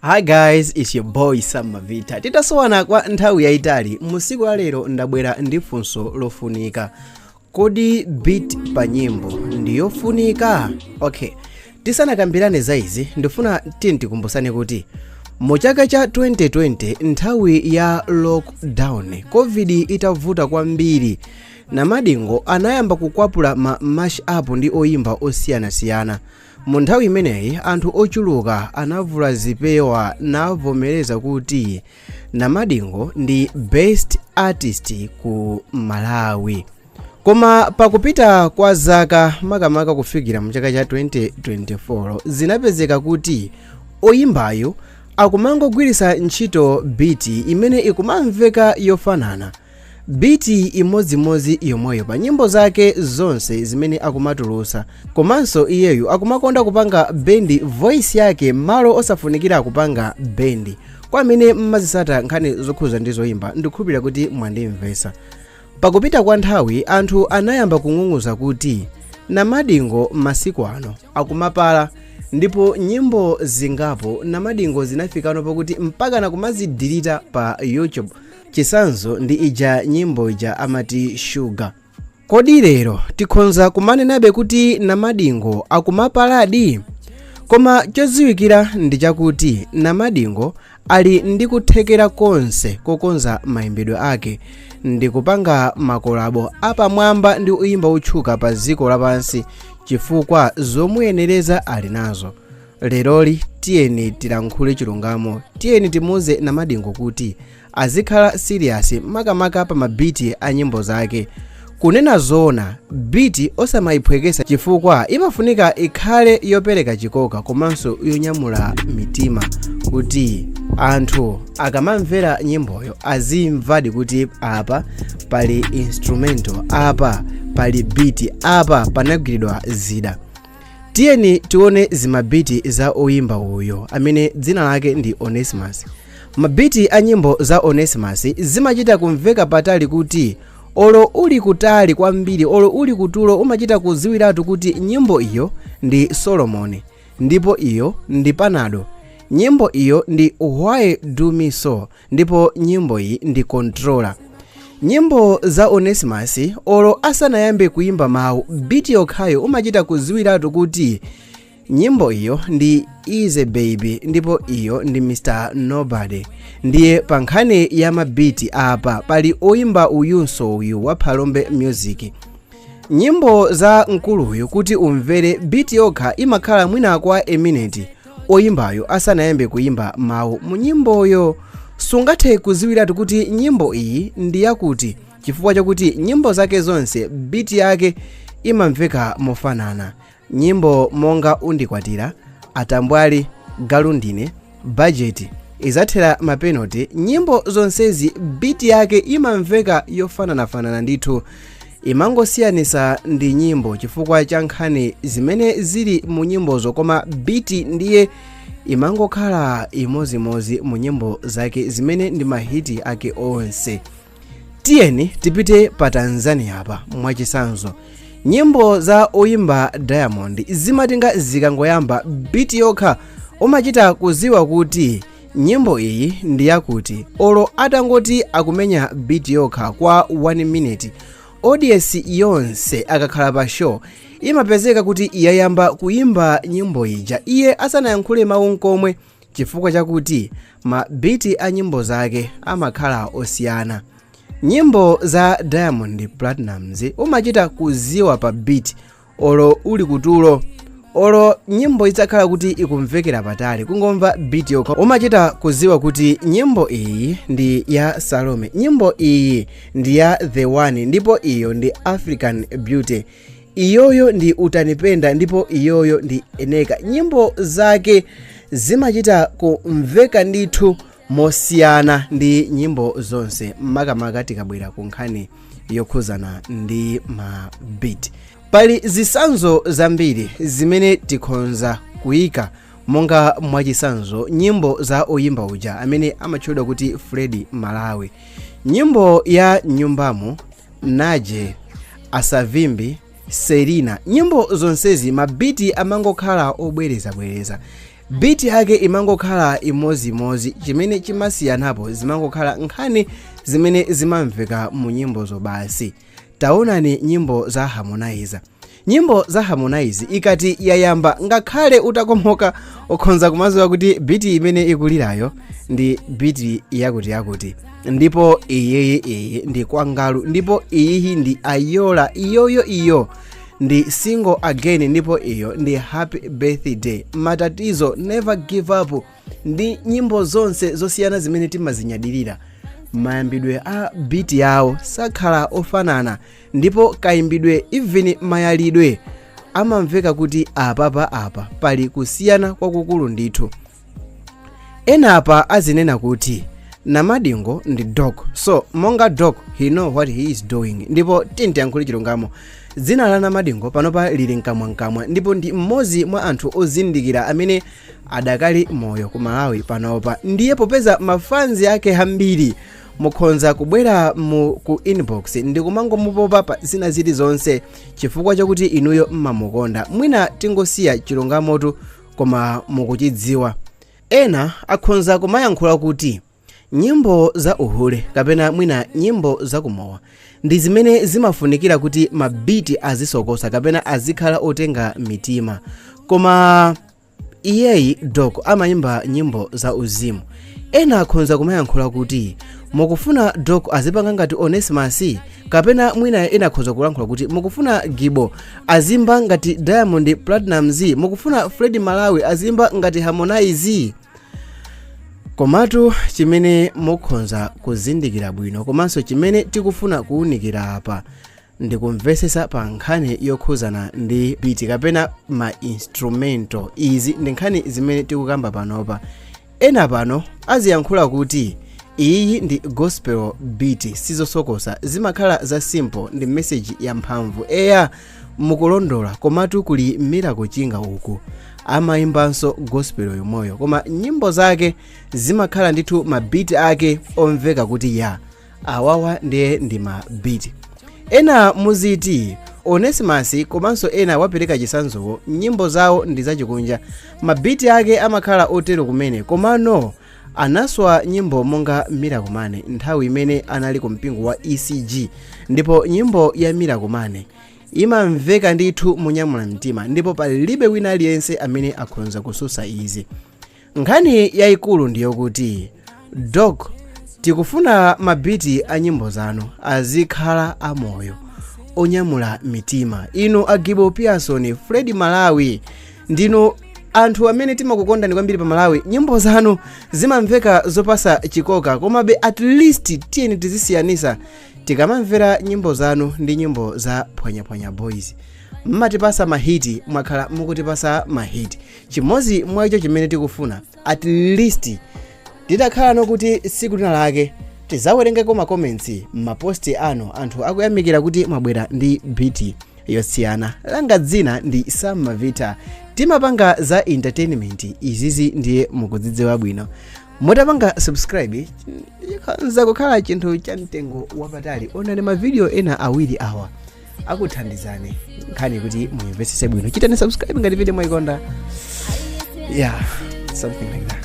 Hi guys, it's your boy Sam Mavita. Titasowana kwa nthawi yayitali, musiku la lero ndabwera ndi funso lofunika. Kodi beat pa nyimbo ndiyofunika? Okay, tisanakambirane za izi, ndifuna tikumbusane kuti mu chaka cha 2020, nthawi ya lockdown, COVID itavuta kwambiri, Namadingo anayamba kukwapula ma mash up ndi oyimba osiyanasiyana. Mu nthawi imeneyi anthu ochuluka anavula zipewa navomereza kuti Namadingo ndi best artist ku Malawi. Koma pakupita kwa zaka, makamaka kufikira mu chaka cha 2024, zinapezeka kuti oyimbayo akumangogwiritsa ntchito beat imene ikumamveka yofanana, beat imodzimodzi yomweyo pa nyimbo zake zonse zimene akumatulusa. Komanso iyeyu akumakonda kupanga bend voice yake malo osafunikira kupanga bend. Kwa amene mmazisata nkhani zokhuza ndi zoyimba, ndikukhulupirira kuti mwandimvesa. Pakupita kwa nthawi anthu anayamba kung'ung'uza kuti Namadingo masiku ano akumapala, ndipo nyimbo zingapo Namadingo zinafikano pakuti mpaka nakumazidelete pa YouTube. Chisanzo ndi ija nyimbo ija amati Sugar. Kodi lero tikhonza kumanenabe kuti Namadingo akumapaladi? Koma chodziwikira ndi chakuti Namadingo ali ndi kuthekera konse kokonza mayimbidwe ake ndi kupanga ma collabo apamwamba ndi oyimba otchuka pa dziko lapansi, chifukwa zomuyenereza ali nazo. Leroli tiyeni tilankhule chilungamo, tiyeni timuze Namadingo kuti azikhala serious, makamaka pa ma beat a nyimbo zake. Kunena zoona, beat osamayiphwekesa, chifukwa imafunika ikhale yopereka chikoka komanso yonyamula mitima, kuti anthu akamamvera nyimboyo azimvadi kuti apa pali instrumental, apa pali beat, apa panagwiridwa zida. Tiyeni tione zima beat za oyimba uyo amene dzina lake ndi Onesimus. Ma beat a nyimbo za Onesimus zimachita kumveka patali kuti olo uli kutali kwambiri, olo uli kutulo, umachita kudziwiratu kuti nyimbo iyo ndi Solomon, ndipo iyo ndi Panado, nyimbo iyo ndi Why Do Me So, ndipo nyimbo iyi ndi Controller. Nyimbo za Onesimus, olo asanayambe kuyimba mawu, beat yokhayo umachita kudziwiratu kuti nyimbo iyo ndi Easy Baby, ndipo iyo ndi Mr Nobody. Ndiye pa nkhani ya ma beat apa pali oyimba uyunso uyu wa Phalombe Music. Nyimbo za mkuluyu, kuti umvere beat yokha, imakhala mwina kwa a minute oyimbayo asanayambe kuyimba mawu mu nyimboyo. Sungathe kudziwiratu kuti nyimbo iyi ndi yakuti, chifukwa chakuti nyimbo zake zonse beat yake imamveka mofanana. Nyimbo monga Undikwatira, Atambwali, Galundine, Bajeti, Izathera Mapenalty, nyimbo zonsezi beat yake imamveka yofananafanana ndithu. Imangosiyanisa ndi nyimbo chifukwa cha nkhani zimene zili mu nyimbozo, koma beat ndiye imangokhala imozimozi mu nyimbo zake zimene ndi ma hit ake onse. Tiyeni tipite pa Tanzania apa. Mwachisanzo, nyimbo za oyimba Diamond zimatenga zikangoyamba, beat yokha umachita kuziwa kuti nyimbo iyi ndi yakuti. Olo atangoti akumenya beat yokha kwa 1 minute, audience yonse akakhala pa show imapezeka kuti yayamba kuyimba nyimbo ija iye asanayankhule mawu nkomwe, chifukwa chakuti ma beat a nyimbo zake amakhala osiyana. Nyimbo za Diamond Platnumz umachita kuziwa pa beat olo uli kutulo, olo nyimbo idzakhala kuti ikumvekera patali, kungomva beat yokha umachita kuziwa kuti nyimbo iyi ndi ya Salome, nyimbo iyi ndi ya The One, ndipo iyo ndi African Beauty, iyoyo ndi Utanipenda, ndipo iyoyo ndi Eneka. Nyimbo zake zimachita kumveka ndithu mosiyana ndi nyimbo zonse, makamaka tikabwera ku nkhani yokhuzana ndi ma beat. Pali zisanzo zambiri zimene tikhonza kuyika, monga mwachisanzo nyimbo za oyimba uja amene amatchedwa kuti Fred Malawi, nyimbo ya Nyumbamo, Naje, Asavimbi, Serina. Nyimbo zonsezi ma beat amangokhala obwerezabwereza. Beat yake imangokhala imozimozi. Chimene chimasiyanapo zimangokhala nkhani zimene zimamveka mu nyimbozo basi. Taonani nyimbo za Harmonize. Nyimbo za Harmonize ikati yayamba, ngakhale utakomoka, ukhonza kumaziwa kuti beat imene ikulirayo ndi beat yakuti yakuti, ndipo iyiyi, iyi ndi Kwangalu, ndipo iyiyi ndi Ayola, iyoyo iyo ndi Single Again, ndipo iyo ndi Happy Birthday, Matatizo, Never Give Up, ndi nyimbo zonse zosiyana zimene timazinyadirira. Mayambidwe a beat yawo sakhala ofanana, ndipo kayimbidwe, even mayalidwe, amamveka kuti apapa apa pali kusiyana kwakukulu ndithu. Ena apa azinena kuti Namadingo ndi doc, so monga doc he know what he is doing. Ndipo tintiyankhule chilungamo, dzina la Namadingo panopa lili mkamwamkamwa, ndipo ndi mmodzi mwa anthu ozindikira amene adakali moyo ku Malawi panopa. Ndiye popeza mafanzi ake ambiri mukhonza kubwera mu ku inbox ndi kumangomupopa pa zina zilizonse chifukwa chakuti inuyo mmamukonda, mwina tingosiya chilungamotu, koma mukuchidziwa. Ena akhonza kumayankhula kuti nyimbo za uhule kapena mwina nyimbo zakumowa ndi zimene zimafunikira kuti ma beat azisokosa kapena azikhala otenga mitima, koma iyeyi Doc amayimba nyimbo za uzimu. Ena akhonza kumayankhula kuti mukufuna Doc azipanga ngati Onesimus, kapena mwina ena akhonza kulankhula kuti mukufuna Gibo azimba ngati Diamond Platnumz, mukufuna Fred Malawi azimba ngati Harmonize. Komatu chimene mukhonza kuzindikira bwino komanso chimene tikufuna kuwunikira apa ndikumvesesa pa nkhani yokhuzana ndi beat kapena ma instrumental. Izi ndi nkhani zimene tikukamba panopa. Ena pano aziyankhula kuti iyi ndi gospel beat, sizosokosa, zimakhala za simple ndi message yamphamvu. Eya, mukulondola, komatu kuli Miracle Chinga uku amayimbanso gospel yomweyo, koma nyimbo zake zimakhala ndithu ma beat ake omveka kuti ya awawa ndiye ndi ma beat. Ena muziti Onesimus komanso ena wapereka chisanzowo, nyimbo zawo ndi zachikunja, ma beat ake amakhala otero kumene, komano anaswa nyimbo monga Miracle Money nthawi imene anali ku mpingo wa ECG, ndipo nyimbo ya Miracle Money imamveka ndithu munyamula mtima, ndipo palibe wina aliyense amene akhonza kususa izi. Nkhani yayikulu ndiyokuti Doc, tikufuna ma beat a nyimbo zanu azikhala amoyo, onyamula mitima. Inu Agibo Pearson, Fred Malawi, ndinu anthu amene timakukondani kwambiri pa Malawi. Nyimbo zanu zimamveka zopasa chikoka, komabe at least tiyeni tizisiyanisa tikamamvera nyimbo zanu ndi nyimbo za Phwanyaphwanya Boys. Mmatipasa ma hit, mwakhala mukutipasa ma hit. Chimodzi mwa icho chimene tikufuna, at least titakhala nokuti tsiku lina lake tizawerengeko ma comments m'ma post anu, anthu akuyamikira kuti mwabwera ndi beat yosiyana. Langa dzina ndi Sam Mavita, timapanga za entertainment. Izizi ndiye mukudzidziwa bwino. Mutapanga subscribe chikhoza kukhala chinthu cha mtengo wapatali. Onani mavidiyo ena awiri awa, akuthandizani nkhani kuti muyimvetsese bwino. Chitani subscribe ngati video mwayikonda. Yeah, something like that.